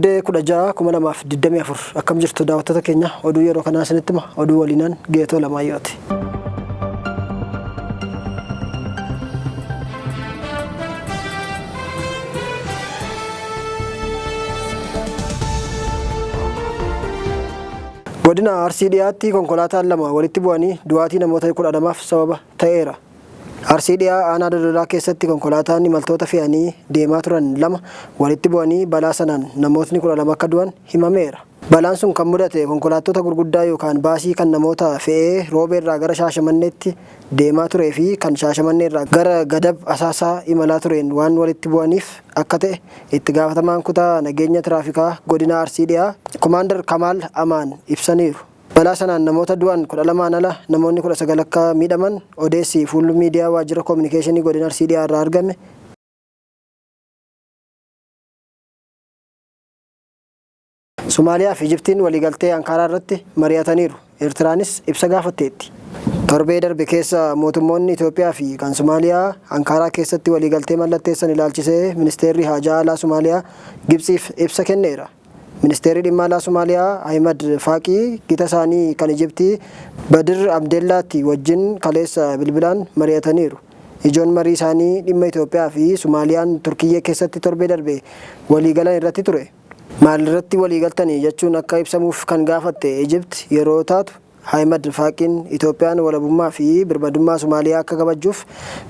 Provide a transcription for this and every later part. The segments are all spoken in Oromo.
Muddee 16 2024 akkam jirtu daawwattoota keenya, oduu yeroo kanaa isinitti hima. Oduu waliinaan Geetoo Lamaayyooti. Godina Arsii Dhiyaatti konkolaataan lama walitti bu'anii du'aatii namoota 12f sababa ta'eera. Arsii Dhiyaa aanaa Dodolaa keessatti konkolaataan imaltoota fe'anii deemaa turan lama walitti bu'anii balaa sanaan namootni 12 akka du'an himameera. Balaan sun kan mudate konkolaattota gurguddaa yookaan baasii kan namoota fe'ee Roobeerraa gara Shaashamanneetti deemaa turee fi kan Shaashamanneerraa gara Gadab Asaasaa imalaa tureen waan walitti bu'aniif akka ta'e itti gaafatamaan kutaa nageenya tiraafikaa godina Arsii Dhiyaa Komaandar Kamaal Amaan ibsaniiru. Balaa sanaan namoota du'an 12n ala namoonni 19 akka miidhaman odeessi fuullu miidiyaa waajjira koominikeeshinii godina Arsii Dhiyaa irraa argame Somaaliyaa fi Ijiptiin waliigaltee Ankaaraa irratti mari'ataniiru. Eertiraanis ibsa gaafatteetti. Torbee darbe keessa mootummoonni Itoophiyaa fi kan Somaaliyaa Ankaaraa keessatti waliigaltee mallatteessan ilaalchisee ministeerri haajaa alaa Somaaliyaa Gibtsiif ibsa kenneera. Ministeerri dhimma alaa Somaaliyaa Ahimad Faaqii gita isaanii kan Ijiptii Badir Abdellaatti wajjin kaleessa bilbilaan mari'ataniiru. Ijoon marii isaanii dhimma Itoophiyaa fi Somaaliyaan Turkiyyee keessatti torbee darbe waliigalan irratti ture. Maalirratti waliigaltani jechuun akka ibsamuuf kan gaafatte Ijipt yeroo taatu, Ahimad Faaqiin Itoophiyaan walabummaa fi birmadummaa Somaaliyaa akka kabajjuuf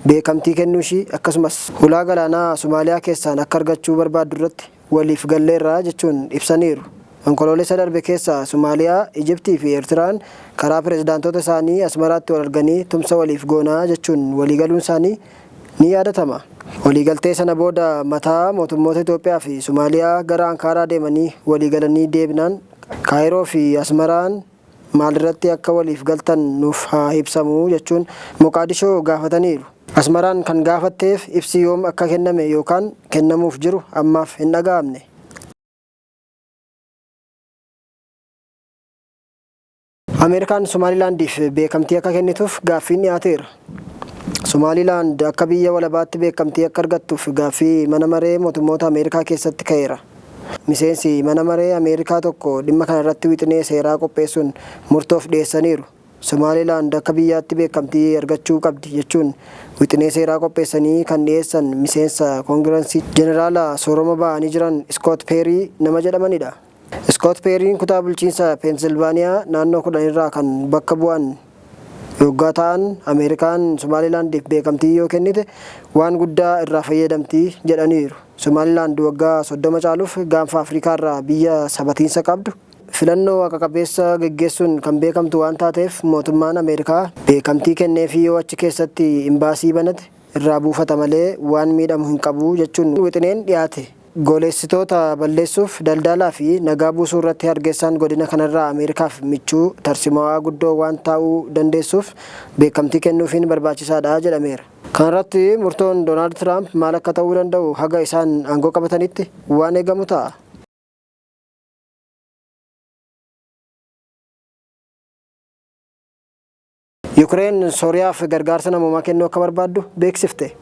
beekamtii kennuushii akkasumas hulaa galaanaa Somaaliyaa keessaan akka argachuu barbaaddurratti waliif galleerra jechuun ibsaniiru. Onkoloolessa darbe keessa Somaaliyaa, Ijiptii fi Eertiraan karaa pirezidaantota isaanii Asmaraatti wal arganii tumsa waliif goonaa jechuun waliigaluunsaanii ni yaadatama. Waliigaltee sana booda mataa mootummoota Itoophiyaa fi Somaaliyaa gara Ankaaraa deemanii waliigalanii deebinaan Kaayiroo fi Asmaraan maalirratti akka waliif galtan nuuf haa ibsamu jechuun Moqaadishoo gaafataniiru. Asmaraan kan gaafatteef ibsi yoom akka kenname yookaan kennamuuf jiru ammaaf hin dhaga'amne. Ameerikaan Somaalilaandiif beekamtii akka kennituuf gaaffiin dhiyaateera. Somaalilaand akka biyya walabaatti beekamtii akka argattuuf gaaffii mana maree mootummoota Ameerikaa keessatti ka'eera. Miseensi mana maree Ameerikaa tokko dhimma kanarratti wixinee seeraa qopheessuun murtoof dhiyeessaniiru. Somaalilaand akka biyyaatti beekamtii argachuu qabdi jechuun wixinee seeraa qopheessanii kan dhiyeessan miseensa Koongiransii Jeneraala sooroma ba'anii jiran Iskoot Peerii nama jedhamanidha. Iskoot Peeriin kutaa bulchiinsa Peensilvaaniyaa naannoo 10 irraa kan bakka bu'an yoggaa ta'an, Ameerikaan Somaalilaandiif beekamtii yoo kennite waan guddaa irraa fayyadamti jedhaniiru. Somaalilaand waggaa 30 caaluuf gaanfa Afrikaarraa biyya sabatiinsa qabdu, filannoo haqa qabeessa geggeessuun kan beekamtu waan taateef mootummaan Ameerikaa beekamtii kenneefii yoo achi keessatti imbaasii banate irraa buufata malee waan miidhamu hin qabu jechuun wixineen dhiyaate. Gooleessitoota balleessuuf, daldaalaa fi nagaa buusuu irratti Hargeessaan godina kanarraa Ameerikaaf michuu tarsimawaa guddoo waan taa'uu dandeessuuf beekamtii kennuufiin barbaachisaadha jedhameera. Kanarratti murtoon Doonaald Tiraamp maal akka ta'uu danda'u haga isaan aangoo qabatanitti waan eegamu ta'a. Yukireen Sooriyaaf gargaarsa namoomaa kennuu akka barbaaddu beeksifte.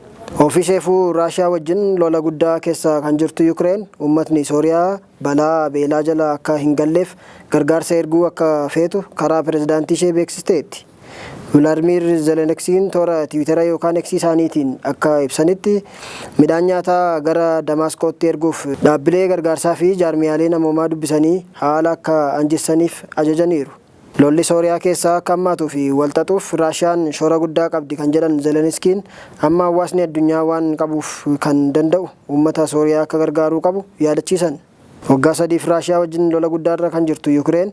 Ofiisheefuu Raashiyaa wajjin lola guddaa keessa kan jirtu Yukireen uummatni Sooriyaa balaa beelaa jala akka hin galleef gargaarsa erguu akka feetu karaa pirezidaantiishee beeksisteetti. Vilaadmiir Zeleniksiin toora Tiwiitara yookaan Eksii isaaniitiin akka ibsanitti midhaan nyaataa gara Damaasqootti erguuf dhaabbilee gargaarsaa fi jaarmiyaalee namoomaa dubbisanii haala akka anjessaniif ajajaniiru. Lolli Sooriyaa keessaa akka hammaatuu fi wal xaxuuf Raashiyaan shoora guddaa qabdi kan jedhan Zeleniskiin, amma hawaasni addunyaa waan qabuuf kan danda'u uummata Sooriyaa akka gargaaruu qabu yaadachiisan. Waggaa sadiif Raashiyaa wajjin lola guddaarra kan jirtu Yukireen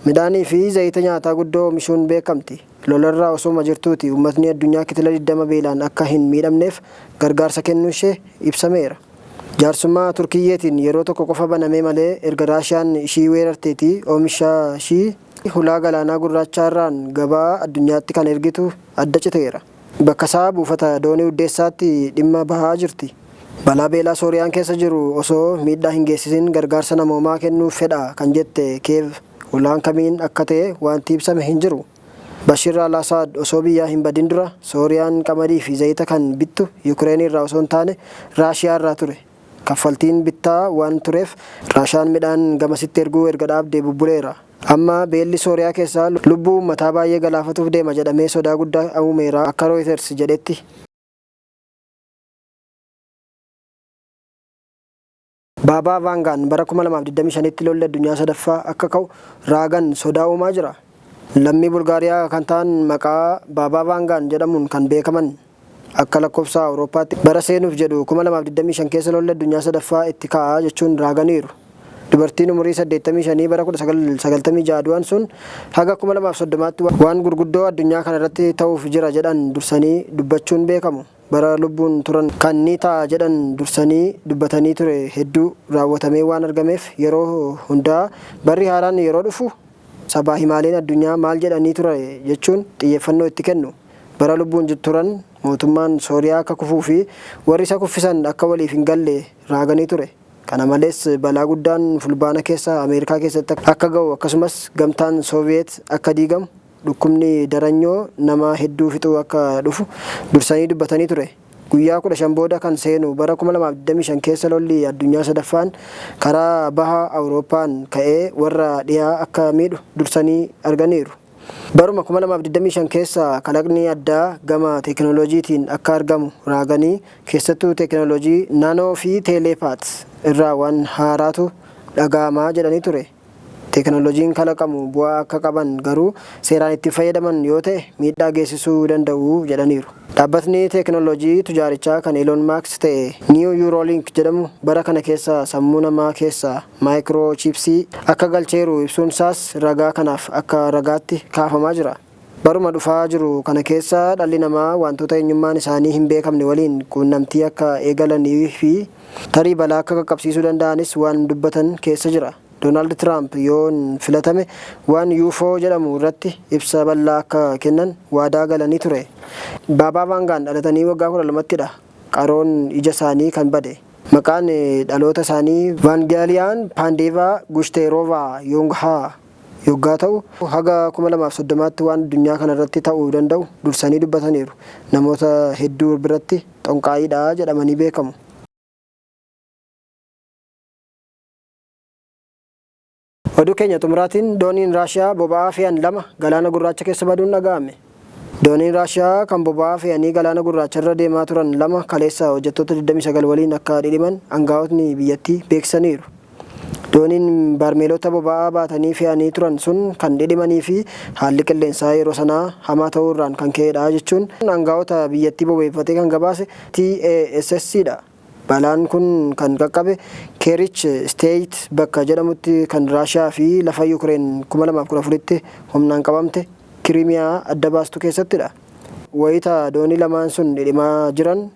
midhaanii fi zayita nyaataa guddoo omishuun beekamti. Lolarra osooma jirtuuti uummatni addunyaa kitila 20 beelaan akka hin miidhamneef gargaarsa kennuunshee ibsameera. Jaarsummaa Turkiyyeetiin yeroo tokko qofa banamee malee erga Raashiyaan ishii weerarteetii oomisha ishii hulaa galaanaa gurraachaa irraan gabaa addunyaatti kan ergitu adda citeera. Bakkasaa buufata doonii Uddeessaatti dhimma bahaa jirti. Balaa beelaa Sooriyaan keessa jiru osoo miidhaa hin geessisin gargaarsa namoomaa kennuu fedha kan jette Kiyeev hulaan kamiin akka ta'e waanti ibsame hin jiru. Bashir al-Asaad osoo biyyaa hin badin dura Sooriyaan qamadii fi zayita kan bittu Yukireen irraa osoo hin taane Raashiyaa irraa ture. Kaffaltiin bittaa waan tureef Raashaan midhaan gamasitti erguu erga dhaabdee bubbuleera. Amma beelli Sooriyaa keessaa lubbuu uummataa baay'ee galaafatuuf deema jedhamee sodaa guddaa uumeera akka Reuters jedhetti. Baabaa Vaangaan bara 2025tti lolli addunyaa sadaffaa akka ka'u raagan sodaa uumaa jira. Lammii Bulgaariyaa kan ta'an maqaa Baabaa Vaangaan jedhamuun kan beekaman akka lakkoofsa Awurooppaatti bara seenuuf jedhu 2025 keessa lolli addunyaa sadaffaa itti ka'a jechuun raaganiiru. Dubartiin umurii 85 bara 1996 du'an sun haga 2030tti waan gurguddoo addunyaa kana irratti ta'uuf jira jedhan dursanii dubbachuun beekamu. Bara lubbuun turan kan ni ta'a jedhan dursanii dubbatanii ture hedduu raawwatamee waan argameef yeroo hundaa barri haaraan yeroo dhufu sabaa himaaleen addunyaa maal jedhanii ture jechuun xiyyeeffannoo itti kennu. Bara lubbuun turan mootummaan Sooriyaa akka kufuu fi warri isa kuffisan akka waliif hin galle raaganii ture. Kana malees balaa guddaan Fulbaana keessa Ameerikaa keessatti akka ga'u, akkasumas gamtaan Sooviyeet akka diigamu, dhukkubni daranyoo nama hedduu fixuu akka dhufu dursanii dubbatanii ture. Guyyaa 15 booda kan seenu bara 2025 keessa lolli addunyaa sadaffaan karaa baha Awurooppaan ka'ee warra dhiyaa akka miidhu dursanii arganiiru. Baruma 2025 keessa kalaqni addaa gama teekinooloojiitiin akka argamu raaganii, keessattuu teekinooloojii naanoo fi teeleepaat irraa waan haaraatu dhaga'ama jedhanii ture. Teekinooloojiin kalaqamu bu'aa akka qaban garuu seeraan itti fayyadaman yoo ta'e miidhaa geessisuu danda'u jedhaniiru. Dhaabbatni teekinooloojii tujaarichaa kan Elon Musk ta'e Neuralink jedhamu bara kana keessa sammuu namaa keessa maayikiroochiipsii akka galcheeru ibsuun isaas ragaa kanaaf akka ragaatti kaafamaa jira. Baruma dhufaa jiru kana keessa dhalli namaa wantoota eenyummaan isaanii hin beekamne waliin quunnamtii akka eegalanii fi tarii balaa akka qaqqabsiisuu danda'anis waan dubbatan keessa jira. Doonaald Tiraamp yoon filatame waan UFO jedhamu irratti ibsa bal'aa akka kennan waadaa galanii ture. Baabaa Vaangaan dhalatanii waggaa 12ttidha qaroon ija isaanii kan bade. Maqaan dhaloota isaanii Vaangaaliyaan Paandeevaa Gushiteeroovaa Yoonghaa yoggaa ta'u, haga 2030tti waan addunyaa kanarratti ta'uu danda'u dursanii dubbataniiru. Namoota hedduu biratti xonqaayiidha jedhamanii beekamu. Oduu keenya xumuraatiin, dooniin Raashiyaa boba'aa fe'an lama Galaana Gurraacha keessa baduun dhaga'ame. Dooniin Raashiyaa kan boba'aa fe'anii Galaana Gurraacha irra deemaa turan lama kaleessa hojjettoota 29 waliin akka dhidhiman angaa'otni biyyattii beeksisaniiru. Dooniin baarmeelota boba'aa baatanii fe'anii turan sun kan dhidhimanii fi haalli qilleensaa yeroo sanaa hamaa ta'uu irraan kan ka'edha jechuun angaa'ota biyyattii bobeeffatee kan gabaase TASS dha. Balaan kun kan qaqqabe Kerch Strait bakka jedhamutti kan Raashiyaa fi lafa Yukireen 2014tti humnaan qabamte Kiriimiyaa adda baastu keessattidha. Wayita doonii lamaan sun dhidhimaa jiran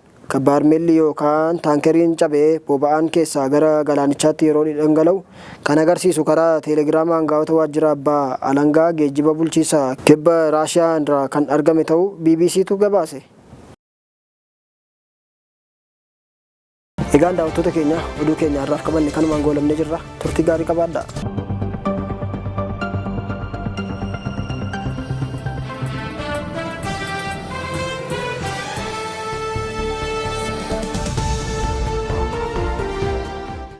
baarmelli yookaan taankeriin cabee boba'aan keessaa gara galaanichaatti yeroo dhangala'u kan agarsiisu karaa teelegiraama angaa'ota waajjira abbaa alangaa geejjiba bulchiisa kibba Raashiyaa irraa kan argame ta'uu BBCtu gabaase. Egaan daawwattoota keenya, oduu keenya har'aaf qabanne kanumaan goolabnee jirra. Turtii gaarii qabaadhaa.